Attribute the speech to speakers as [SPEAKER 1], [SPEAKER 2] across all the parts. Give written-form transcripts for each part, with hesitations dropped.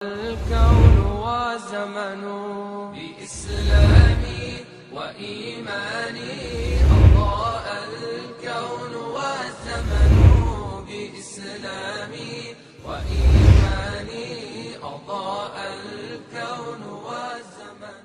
[SPEAKER 1] الكون والزمن بإسلامي وإيماني أضاء الكون والزمن بإسلامي وإيماني أضاء الكون والزمن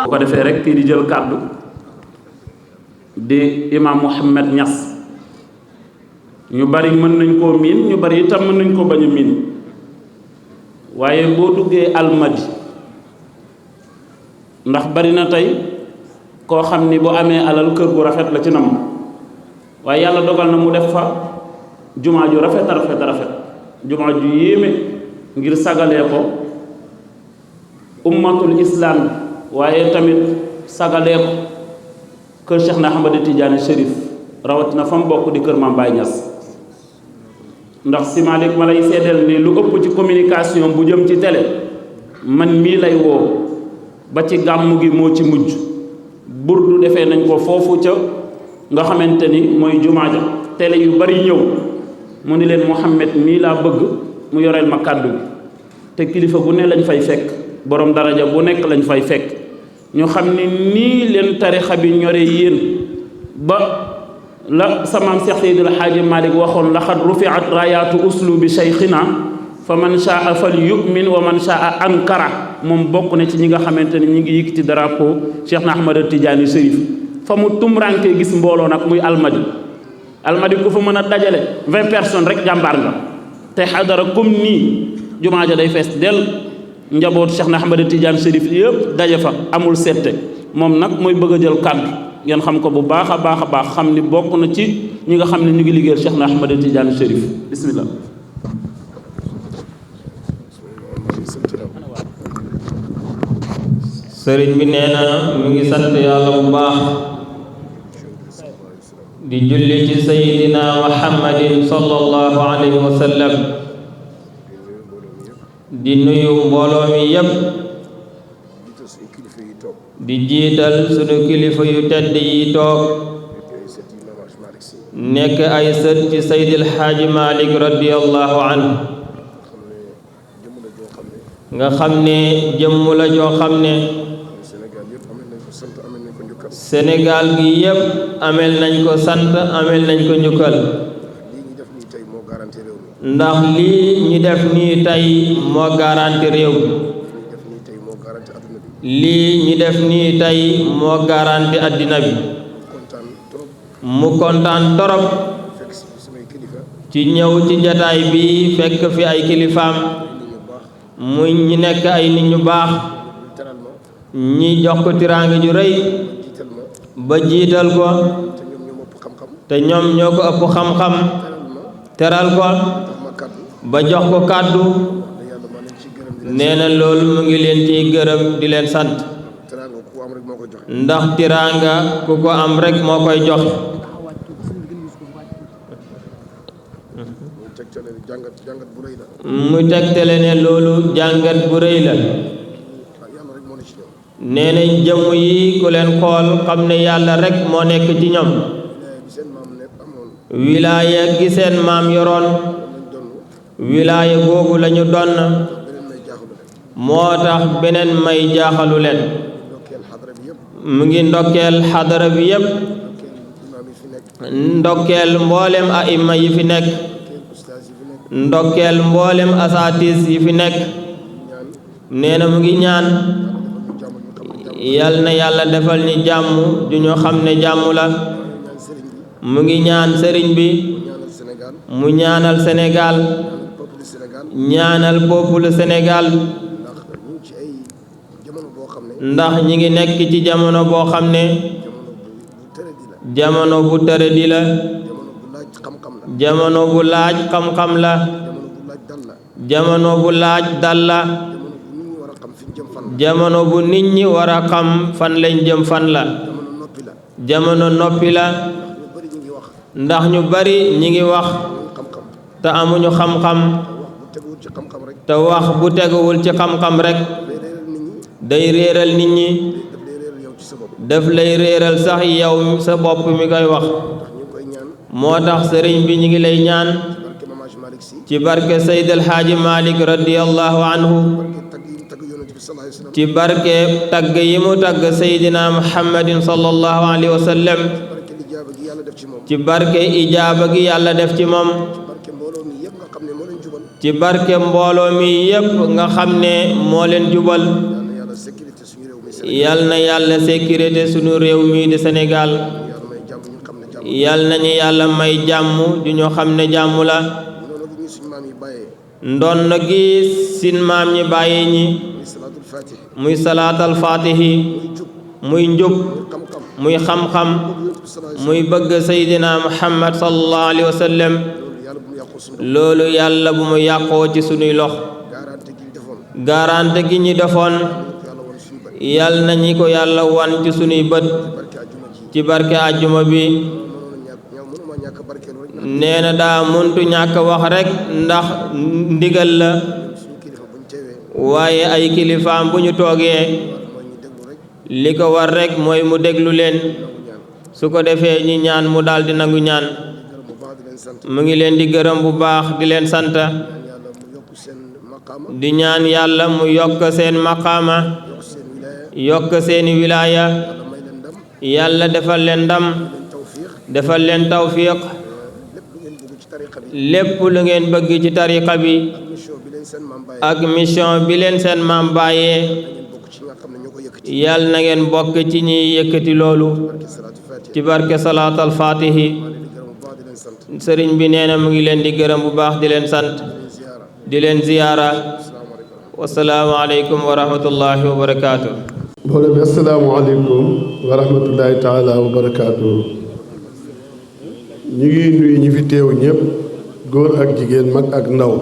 [SPEAKER 2] ko defee rek kii di jël kàddu di imam Mouhamed Niass ñu bari mën nañ koo miin ñu bari itam mën nañ koo bañ a miin waaye boo duggee Almadi ndax bari na tey koo xam ni bu amee alal kër gu rafet la ci nam waaye yàlla dogal na mu def fa jumaa ju rafet a rafet a rafet jumaa ju yéeme ngir sagalee ko ummatul islam waaye tamit sagalee ko kër Cheikh na Ahmad Tidiane Chérif rawatina fa mu bokk di kër Mame Baye Niass ndax si Malick ma lay seedeel ni lu ëpp ci communication bu jëm ci télé man mii lay woo ba ci gàmmu gi moo ci mujj burdu defee nañ ko foofu ca nga xamante ni mooy jumaa ja télé yu bari ñëw mu ni leen Mouhamed mii laa bëgg mu yoreel ma kàddu bi te kilifa bu ne lañ fay fekk borom daraja bu nekk lañ fay fekk ñu xam ni nii leen tarixa bi ñore yéen ba la samaam Cheikh Seydil Hadji Malick waxoon laxad rufiat rayaatu uslubi cheikhina fa man shaa fal yu'min wa man shaa ankara moom bokk na ci ñi nga xamante ni ñi ngi yëkkati drapeau Cheikh na Ahmad Tidiane Chérif fa mu tumranke gis mbooloo nag muy almadi ku fa mën a dajale 20 personnes rek jàmbaar nga te xadara comme nii jumaa ja day fees del njaboot Cheikh na Ahmad Tidiane Chérif yëpp daje fa amul sette moom nag mooy bëgg a jël kàddu ngeen xam ko bu baax a baax a baax xam ni bokk na ci ñi nga xam ne ñu ngi liggéeyal Cheikh na Ahmad Tidiane Chérif bismillah
[SPEAKER 3] sëriñ bi nee na mu ngi sant yàlla bu baax di julli ci sayidina muhammadin sallallahu alayhi wa sallam di nuyu mbooloo mi yépp di jiital sunu kilifa yu tedd yi toog nekk ay sët ci Seydil Hadji Malick radiyallahu anhu nga xam ne jëmm la joo xam ne Sénégal gi yépp amel nañ ko sant amel nañ ko njukkal ndax lii ñi def nii tey moo garanti réew lii ñi def nii tey moo garanti àddina bi mu kontaan torop ci ñëw ci jataay bi fekk fi ay kilifaam muy ñi nekk ay nit ñu baax ñi jox ko tiraanga ju rëy ba jiital ko te ñoom ñoo ko ëpp xam-xam teral ko ba jox ko kàddu nee na loolu mu ngi leen ciy gërëm di leen sant ndax tiraanga ku ko am rek moo koy jox mu tegtale ne loolu jàngat bu rëy la nee na jëmm yi ku leen xool xam ne yàlla rek moo nekk ci ñoom wilaaya gi seen maam yoroon wilaaya googu lañu donn moo tax beneen may jaaxalu leen mu ngi ndokkeel xadara bi yépp ndokkeel mboolem aima yi fi nekk ndokkeel mboolem asaatis yi fi nekk nee na mu ngi ñaan yal na yàlla defal ñi jàmm ju ñu xam ne jàmm la mu ngi ñaan sëriñ bi mu ñaanal Sénégal ñaanal peuple Sénégal ndax ñi ngi nekk ci jamono boo xam ne jamono bu tëradi la jamono bu laaj xam-xam la jamono bu laaj dal la jamono bu nit ñi war a xam fan lañ jëm fan la jamono noppi la ndax ñu bari ñi ngi wax te amuñu xam-xam te wax bu teguwul ci xam-xam rek day réeral nit ñi daf lay réeral sax yow sa bopp mi koy wax moo tax sëriñ bi ñi ngi lay ñaan ci barke Seyd El Hadji Malick radiyallahu anhu ci barke tagg yi mu tagg Seydina Muhammadin sallallahu alayhi wa sallam ci barke ijaaba gi yàlla def ci moom ci barke mbooloo mi yépp nga xam ne moo leen jubal yal na yàlla sécurité sunu réew mi di Sénégal yal nañu yàlla may jàmm ju ñu xam ne jàmm la ndonn gi sin maam ñi bàyyi ñi muy salaatal faatihi muy njub muy xam-xam muy bëgg Seydina Muhammad sallallahu alayhi wa sallam loolu yàlla bu mu yàqoo ci sunuy lox garante gi ñi defoon yal na ñi ko yàlla wan ci sunuy bët ci barke àjjuma bi nee na daa muntu ñàkk wax rekk ndax ndigal la waaye ay kilifaam bu ñu toogee li ko war rekk mooy mu déglu leen su ko defee ñi ñaan mu daldi nangu ñaan mu ngi leen di gërëm bu baax di leen sant di ñaan yàlla mu yokk seen maqaama yokk seeni wilaaya yàlla defal leen ndam defal leen tawfiq lépp lu ngeen bëgg ci tariqa bi ak mission bi leen seen maam bàyyee yàlla na ngeen bokk ci ñiy yëkkati loolu ci barke salaatal faatihi sëriñ bi nee na mu ngi leen di gërëm bu baax di leen sant di leen ziyaara wasalaamu aleykum wa rahmatullahi wa barakaatu.
[SPEAKER 4] mbooloo mi assalaamu aleykum wa rahmatullahi taala wa barakaatu. ñu ngi nuyu ñi fi teew ñëpp góor ak jigéen mag ak ndaw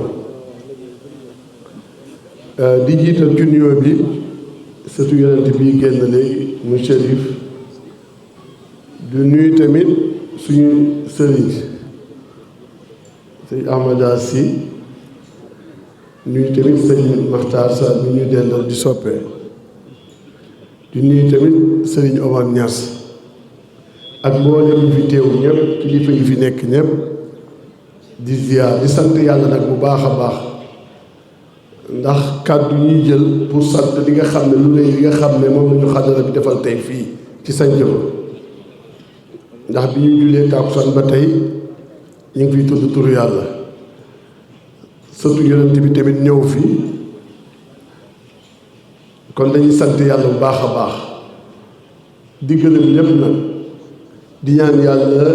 [SPEAKER 4] di jiital ci nuyoo bi sëtu yonent bi génn léegi mu Chérif di nuyu tamit suñu sëriñ sëñ Ahmada Si nuyu tamit sëñ Maxtaar Sa mi ñu dellal di soppee di nuyu tamit sëriñ Omar Niass ak mboolem ñu fi teew ñëpp kilifa yi fi nekk ñëpp di ziar di sant yàlla nag bu baax a baax ndax kàddu ñuy jël pour sant li nga xam ne lu rëy li nga xam ne moom la ñu xadara bi defal tey fii ci sanc ba ndax bi ñu jullee tàkkusaan ba tey ñu ngi fiy tudd turu yàlla sëtu yonent bi tamit ñëw fi kon dañuy sant yàlla bu baax a baax di gërëm ñëpp nag di ñaan yàlla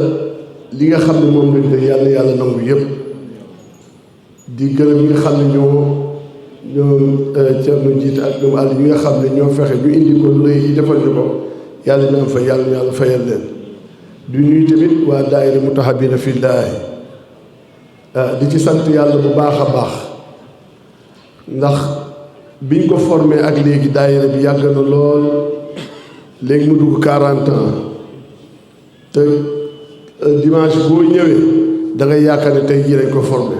[SPEAKER 4] li nga xam ne moom lañ def yàlla yàlla nangu yëpp di gërëm ñi nga xam ne ñoo Cerno jiite ak ñoom àll ñi nga xam ne ñoo fexe ñu indi ko lu rëy defal ñu ko yàlla ñu am fa yàlla yàlla fayal leen di nuyu tamit waa daayira Mutahabina Fillaahi di ci sant yàlla bu baax a baax ndax biñ ko formé ak léegi daayira bi yàgg na lool léegi mu dugg 40 ans te dimanche boo ñëwee da ngay yaakaar ne tey jii lañ ko formé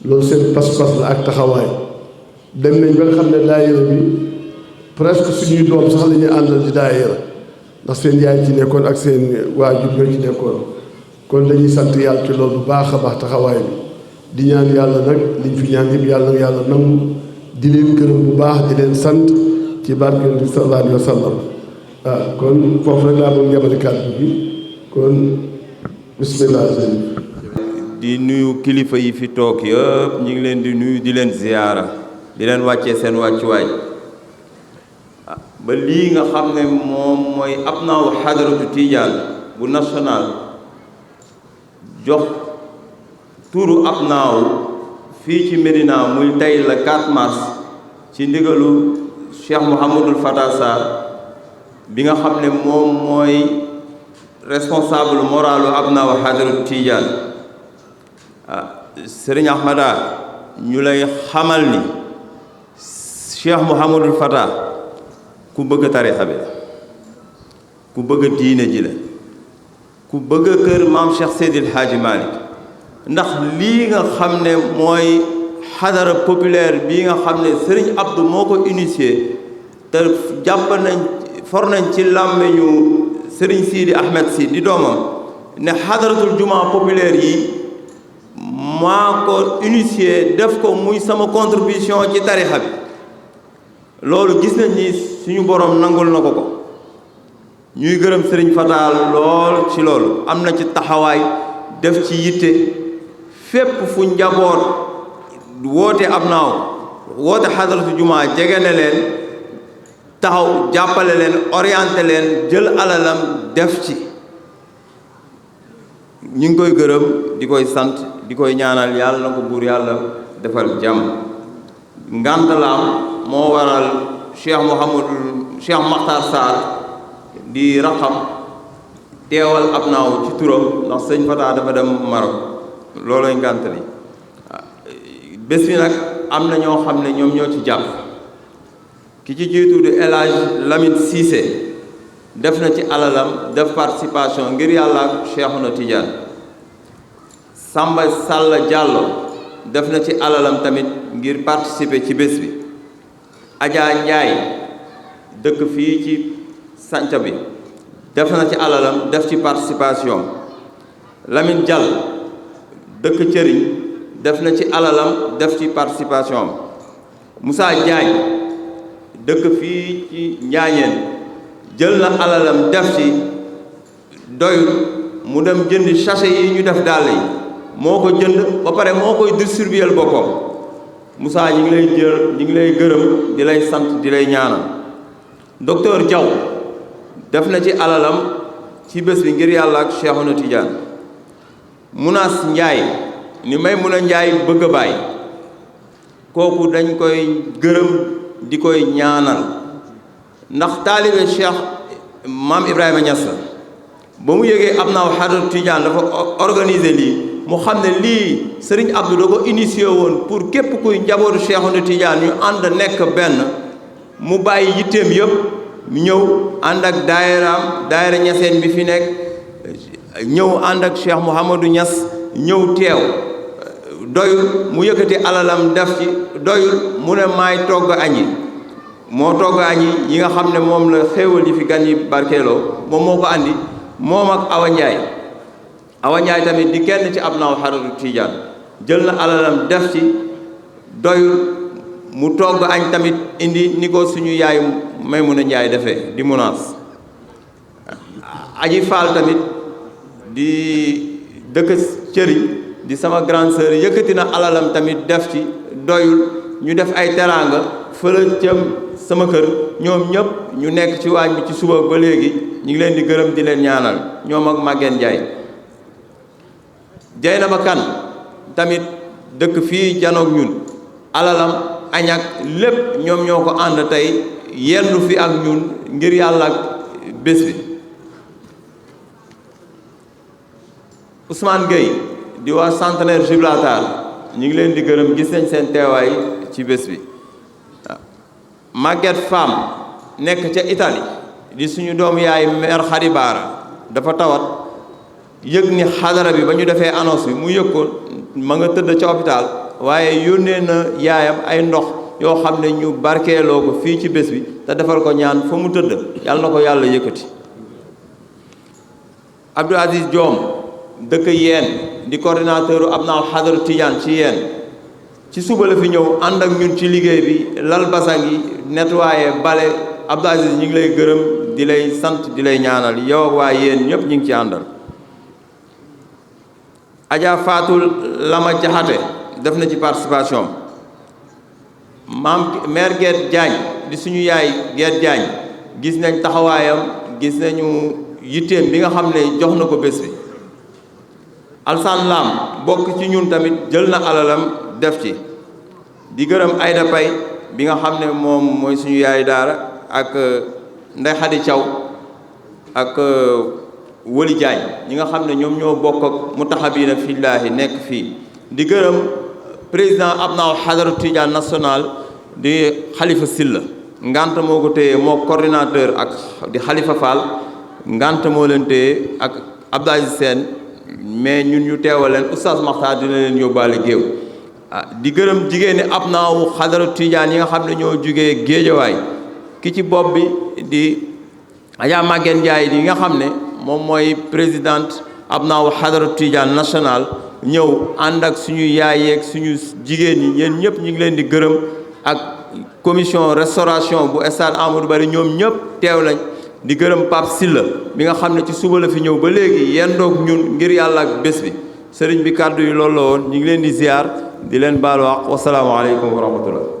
[SPEAKER 4] loolu seen pas-pas la ak taxawaay dem nañ ba nga xam ne daayira bi presque suñuy doom sax la ñuy àndal di daayira ndax seen yaay ci nekkoon ak seen waajur ñoo ci nekkoon kon dañuy sant yàlla ci loolu bu baax a baax taxawaay bi di ñaan yàlla nag liñ fi ñaan yëpp yàlla nangu di leen gërëm bu baax di leen sant ci barke bi sallallahu alayhi wa sallam kon foofu rek laa doon yemale kàddu bi kon bismillah.
[SPEAKER 5] di nuyu kilifa yi fi toog yëpp ñu ngi leen di nuyu di leen ziyaara di leen wàccee seen wàccuwaay ba lii nga xam ne moom mooy abnaaw xadaratu Tijaan bu national jox turu abnaaw fii ci Médina muy tey la 4 mars ci ndigalu Cheikh Mouhamadul Fata Sarr bi nga xam ne moom mooy responsable moralu abnaaw xadaratu Tijaan Sëriñ Ahmada ñu lay xamal ni Cheikh Mouhamadul Fata ku bëgg tarixa bi la ku bëgg diine ji la ku bëgg kër maam Cheikh Seydil Hadji Malick ndax lii nga xam ne mooy xadara populaire bii nga xam ne Serigne Abdou moo ko initié te jàpp nañ for nañ ci làmmiñu Serigne Sidi Ahmed Sy di doomam ne xadaratul jumaa populaire yi maa ko initié def ko muy sama contribution ci tarixa bi loolu gis nañ ni suñu borom nangul na ko ñuy gërëm Sëriñ Fata lool ci loolu am na ci taxawaay def ci yitte fépp fu njaboot woote abnaaw woote xadaratu jumaa jege ne leen taxaw jàppale leen orienté leen jël alalam def ci ñu ngi koy gërëm di koy sant di koy ñaanal yàlla na ko buur yàlla defal jàmm ngàntalaam moo waral Cheikh Makhtar Sarr di raxam teewal abnaaw ci turam ndax sëñ Fata dafa dem Maroc looloy ngàntali bés bi nag am na ñoo xam ne ñoom ñoo ci jàpp ki ci jiitu di El Hadj Lamine Cissé def na ci alalam def participation ngir yàlla ak Cheikhouna Tidiane Samba Sall Diallo def na ci alalam tamit ngir participer ci bés bi Adja Ndiaye dëkk fii ci sanca bi def na ci alalam def ci participation Lamine Diall dëkk Cëriñ def na ci alalam def ci participation Moussa Diagne dëkk fii ci Njaañeen jël na alalam def ci doyul mu dem jënd sachet yi ñu def dàll yi moo ko jënd ba pare moo koy distribuer boppam Moussa ñi ngi lay ñi ngi lay gërëm di lay sant di lay ñaanal docteur Diaw def na ci alalam ci bés bi ngir yàlla ak Cheikhouna Tidiane Munaas Njaay ni may mun a njaay bëgg a bàyyi kooku dañ koy gërëm di koy ñaanal ndax taalibe Cheikh Maam Ibrahima Niass ba mu yëgee am naa xadaratu Tidiane dafa organiser lii mu xam ne lii Serigne Abdou da ko initié woon pour képp kuy njabootu Cheikhouna Tidiane ñu ànd nekk benn mu bàyyi yitteem yëpp ñëw ànd ak daayira ñaseen bi fi nekk ñëw ànd ak Cheikh Mouhamadou Niass ñëw teew doyul mu yëkkati alalam def ci doyul mu ne maay togg añi moo togg añi yi nga xam ne moom la xéewal yi fi gan yi barkeeloo moom moo ko andi moom ak Awa Ndiaye tamit di kenn ci abnaaw xadaratu Tidiane jël na alalam def ci doyul mu togg añ tamit indi ni ko suñu yaay Maymuna Njaay defee di munaas Aji Faal tamit di dëkk Cëriñ di sama grande sœur yëkkati na alalam tamit def ci doyul ñu def ay teraanga fële cëm sama kër ñoom ñëpp ñu nekk ci waañ bi ci suba ba léegi ñu ngi leen di gërëm di leen ñaanal ñoom ak Maguette Ndiaye Jeynaba Kan tamit dëkk fii janoog ñun alalam añak lépp ñoom ñoo ko ànd tey yendu fi ak ñun ngir yàlla ak bés bi Ousmane Gueye di waa Centenaire Gibraltar ñu ngi leen di gërëm gis nañ seen teewaay ci bés bi Maguette Fam nekk ca Italie di suñu doom yaay mère Khady Bara dafa tawat yëg ni xadara bi ba ñu defee annonce bi mu yëg ko ma nga tëdd ca hôpital waaye yónnee na yaayam ay ndox yoo xam ne ñu barkeeloo ko fii ci bés bi te defal ko ñaan fa mu tëdd yàlla na ko yàlla yëkkati. Abdou Aziz Diom dëkk Yeen di coordinateur Abnaa Hadara Tidiane ci Yeen ci suba la fi ñëw ànd ak ñun ci liggéey bi lal basang yi nettoyé bale. Abdou Aziz ñu ngi lay gërëm di lay sant di lay ñaanal yow ak waa Yeen ñëpp ñu ngi ci àndal. Adja Fatou Lama Jaxate def na ci participation maam maire Guèye Diagne di suñu yaay Guèye Diagne gis nañ taxawaayam gis nañu yitteem bi nga xam ne jox na ko bés bi. Alsaan Lam bokk ci ñun tamit jël na alalam def ci di gërëm Aïda Pay bi nga xam ne moom mooy suñu yaay daara ak Ndey Xadi Thiaw ak Woli Diagne ñi nga xam ne ñoom ñoo bokk ak Mutahabina Fillaahi nekk fii di gërëm président Abnaa Hadara Tidiane national di Khalifa Silla ngant moo ko téye moo coordinateur ak di Khalifa Fall ngant moo leen téye ak Abdou Aziz Sène mais ñun ñu teewal leen Oustaz Makhtar dina leen yóbbaale géew di gërëm jigéeni Abnaa Hadara Tidiane yi nga xam ne ñoo jugee Géejawaay ki ci bopp bi di Adja Maguette Ndiaye yi nga xam ne moom mooy présidente Abnaa Hadara Tidiane national ñëw ànd ak suñu yaay yeeg suñu jigéen ñi yéen ñëpp ñu ngi leen di gërëm ak commission restauration bu stade Amadou Barry ñoom ñëpp teew lañ di gërëm Pape Silla bi nga xam ne ci suba la fi ñëw ba léegi yendoog ñun ngir yàlla ak bés bi sëriñ bi kàddu yi loolu la woon ñu ngi leen di ziar di leen baal wax wasalaamaaleykum wa rahmatullah